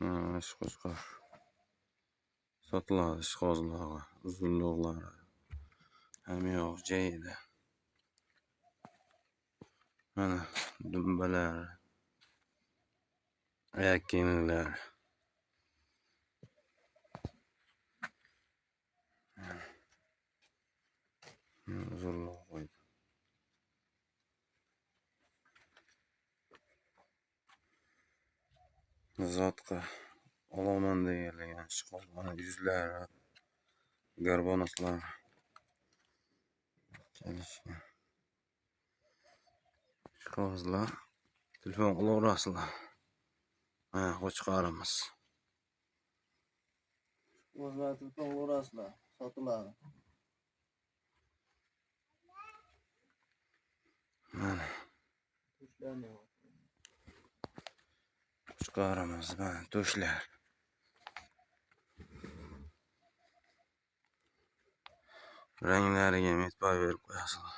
Qo'chqor sotiladi, ishqibozlarga uzunliqlari hamma yoq joyida. Mana dumbalar, oyoq kiyimlar. Uzunluq qo'ydi. Zotqa olaman deganlar ishqiboz. Mana yuzlari, gorbonoslar kelishgan. Ishqibozlar telefon qilaverasizlar. Mana qo'chqorimiz. Ishqibozlar telefon qilaverasizlar, sotiladi. Mana qo'chqorimiz, mana to'shlar. Ranglariga ham e'tibor berib qo'yasizlar.